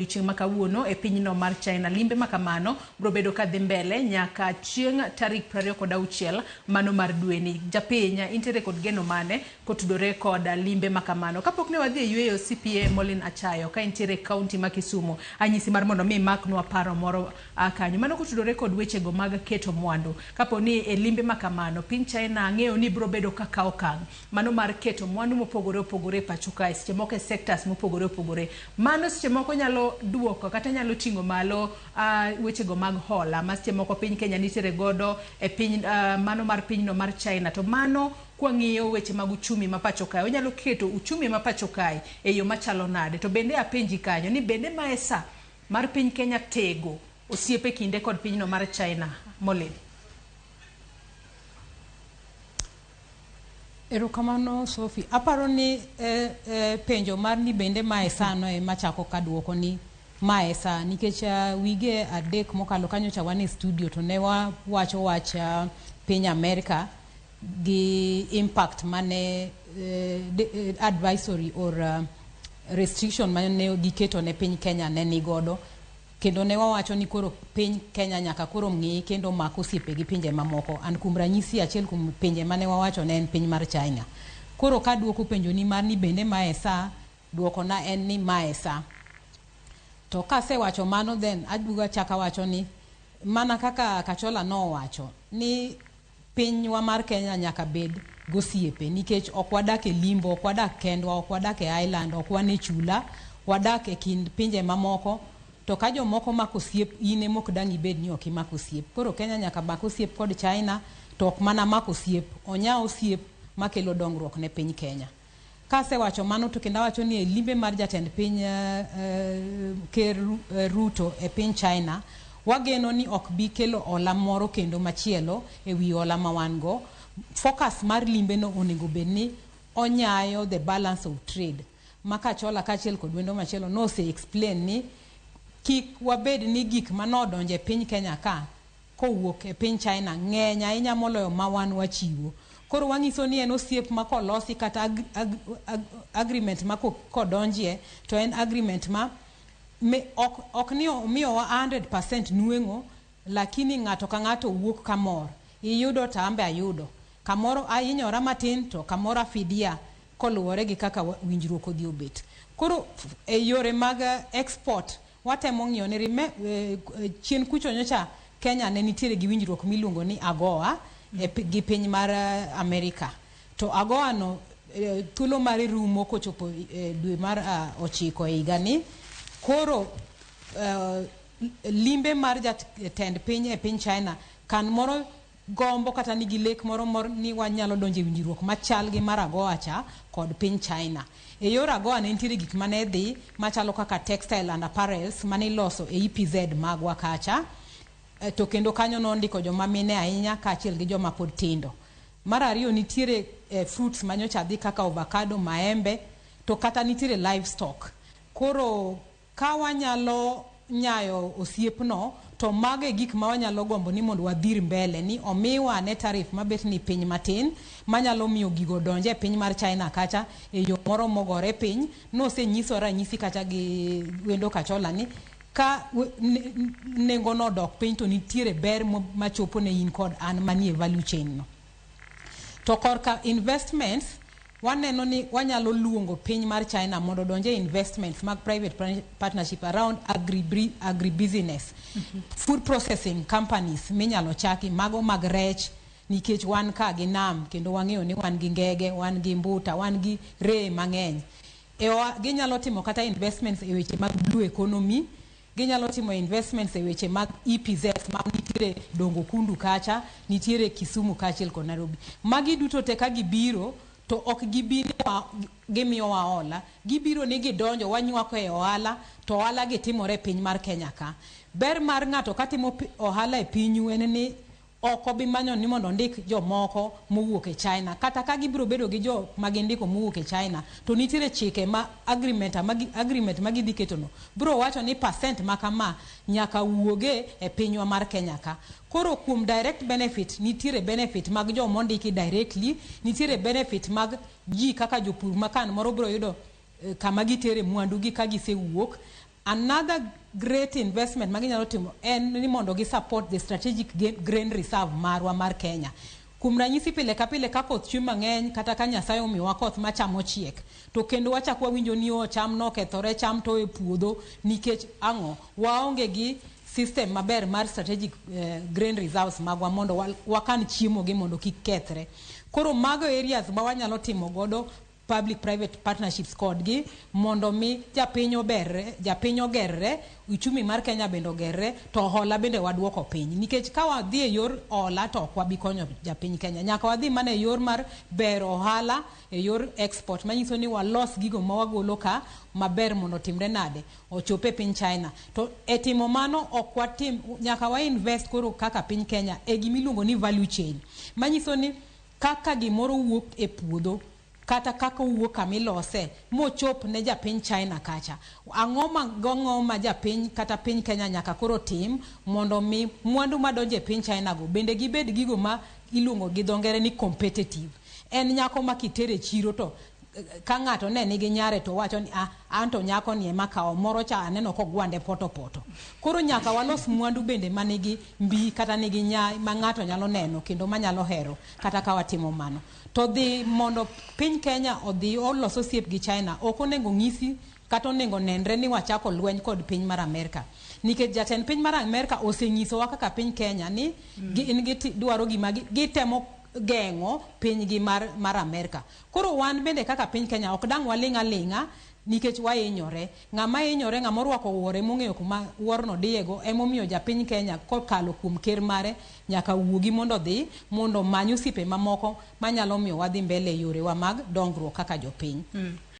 Odiochieng' ma kawuono e pinyno mar China. Limbe ma kamano biro bedo ka dhi mbele nyaka chieng' tarik 26 mano mar dweni. Japiny, intiere kod geno mane kotudore kod limbe ma kamano? Kapok ne wadhi e yueyo CPA Molin Achayo ka intiere e kaunti ma Kisumu, anyisi mar mondo mi imaknwa paro moro kanyo. Mano kotudore kod wechego mag keto mwandu. Kapo ni e limbe ma kamano, piny China ang'eyo ni biro bedo ka kawo okang' mano mar keto mwandu mopogore opogore e pacho kae, seche moko e sectors mopogore opogore. Mano seche moko nyalo duoko kata nyalo ting'o malo wechego mag hola ma seche moko piny Kenya nitiere godo e piny mano mar pinyno mar China. To mano kwang'iyo weche mag uchumi ma pacho kae, onyalo keto uchumi ma pacho kae e yo machalo nade? To bende apenji kanyo ni bende mae sa mar piny Kenya tego osiep e kinde kod pinyno mar China? Molin. Erokamano Sophie. Aparo ni penjo mar ni bende mae sano ema chako kaduoko ni mae sa nikech wige 3 mokalo kanyo cha wan e studio to ne wawacho wach piny Amerika gi impact mane advisory or restriction mane giketo ne piny Kenya ne nigodo. Kendo ne wawacho ni koro piny Kenya nyaka koro ng'i kendo mak osiepe gi pinje mamoko. An kuom ranyisi achiel kuom pinje mane wawacho ne en piny mar China. Koro ka duoko penjo ni mar ni bende mae sa, duoko na en ni mae sa. To kasewacho mano then aduogo achako awacho ni mana kaka Kachola nowacho ni pinywa mar Kenya nyaka bed gosiepe nikech ok wadak e limbo, ok wadak kendwa, ok wadak e island, ok wan e chula, wadak e kind pinje mamoko. To ka jomoko mako osiep, in ema ok dang' ibed ni ok imako osiep. Koro Kenya nyaka mak osiep kod China, to ok mana mako osiep, onya osiep makelo dongruok ne piny Kenya. Kasewacho mano to kendo awacho ni e limbe mar jatend piny Ker Ruto e piny China, wageno ni ok bi kelo hola moro kendo machielo e wi hola ma wan go. Focus mar limbe no onego bed ni onyayo the balance of trade. Ma Kachola kaachiel kod wendo machielo nose explain ni kik wabed ni gik manodonjo e piny Kenya ka kowuok e piny China ng'eny ahinya moloyo ma wan wachiwo. Koro wang'iso ni en osiep ma kolosi kata agreement ma kodonjie to en agreement ma ok ni omiyowa 100% nweng'o, lakini ng'ato ka ng'ato wuok kamor. Iyudo to ambe ayudo. Kamoro ahinyora matin to kamoro afidia koluwore gi kaka winjruok odhi obet. Koro e yore mag export watemo ng'iyo ni chien kucho nyocha Kenya ne nitiere gi winjruok miluongo ni AGOA gi piny mar Amerika. To AGOA no thuolo mare rumo kochopo dwe mar 9 e higani. Koro limbe mar jatend piny e piny China kan moro gombo kata nigi lek moro mor ni wanyalo donjo e winjruok machal gi mar AGOA cha kod piny China. E yor AGOA ne nitiere gik mane dhi machalo kaka textile and apparels mane iloso e EPZ magwa kacha. To kendo kanyo nondiko joma mine ahinya kaachiel gi joma pod tindo. Mar ariyo nitiere fruits manyocha dhi kaka avocado, maembe, to kata nitiere livestock. Koro ka wanyalo nyayo osiepno to mago e gik ma wanyalo gombo ni mondo wadhir mbele ni omiwa ne tarif mabet ni piny matin manyalo miyo gigo donje e piny mar China kacha e yo moro mogore piny. Nosenyiso ranyisi kacha gi wendo Kachola ni ka nengo no odok piny to nitiere ber machopo ne in kod an manie value chain no. To korka investments, waneno ni wanyalo luongo piny mar China mondo odonje investments mag private partnership around agribusiness, food processing companies minyalo chaki mago mag rech nikech wan ka gi nam kendo wang'eyo ni wan gi ngege, wan gi mbuta, wan gi ree mang'eny. Ginyalo timo kata investments e weche mag blue economy, ginyalo timo investments e weche mag EPZ ma nitiere Dongo Kundu kacha, nitiere Kisumu kaachiel kod Nairobi. Magi duto te ka gibiro to ok gibi ni gimiyowa hola, gibiro ni gidonjo wanywako e ohala to ohala gi timore e piny mar Kenya ka. Ber mar ng'ato katimo ohala e pinyu en ni ok obi manyo ni mondo ondik jomoko mowuok e China. Kata ka gibiro bedo gi jo ma gindiko mowuok e China, to nitiere chike ma agreement ma gidhi keto no biro wacho ni percent ma kama nyaka wuoge e pinywa mar Kenya ka. Koro kuom direct benefit, nitiere benefit mag joma ondiki directly, nitiere benefit mag ji kaka jopur ma kan moro biro yudo kama gitere mwandu gi ka gisewuok. Another great investment ma ginyalo timo en ni mondo gi support the strategic grain reserve marwa mar Kenya. Kuom ranyisi, pile ka pile ka koth chwe mang'eny, kata ka Nyasaye omiyowa koth machamo chiek, to kendo wachak wawinjo ni o cham nokethore, cham to e puodho. Nikech ang'o? Waonge gi system maber mar strategic grain reserves magwa mondo wakan chiemo gi mondo kik kethre. Koro mago areas ma wanyalo timo godo public private partnerships kodgi mondo mi japiny oberre, japiny ogerre, uchumi mar Kenya bende ogerre, to hola bende waduoko piny. Nikech ka wadhi e yor hola to ok wabi konyo japiny Kenya. Nyaka wadhi mana e yor mar bero ohala, e yor export, manyiso ni walos gigo ma wagolo ka maber mondo otimre nade, ochop e piny China. To e timo mano ok watim, nyaka wa invest koro kaka piny Kenya e gimiluongo ni value chain. Manyiso ni kaka gimoro wuok e puodho kata kaka owuok kamilose mochop ne japiny China kacha, ang'o ma gang'o ma japiny kata piny Kenya nyaka koro tim mondo mi mwandu madonjo e piny China go bende gibed gigo ma iluongo gi dho ngere ni competitive. En nyako ma kitere chiro to ka ng'ato ne nigi nyare to wacho ni, "Ah, anto nyako ni ema kawo moro cha, aneno kogwande poto poto." Koro nyaka walos mwandu bende manigi mbi kata nigi nyai ma ng'ato nyalo neno kendo manyalo hero. Kata ka watimo mano, to dhi mondo piny Kenya odhi olos osiep gi China ok onego ng'isi kata onego nenre ni wachako lweny kod piny mar Amerka, nikech jatend piny mar Amerka osenyisowa kaka piny Kenya ni gin gidwaro gima gitemo geng'o pinygi mar Amerka. Koro wan bende kaka piny Kenya ok dang' waling' aling'a nikech wahinyore. Ng'ama hinyore, ng'ama orwako wuore mong'eyo kuma wuorno diyego. Emomiyo japiny Kenya kokalo kuom ker mare nyaka wuogi mondo odhi mondo omany osiepe mamoko manyalo miyo wadhi mbele e yorewa mag dongruok kaka jopiny.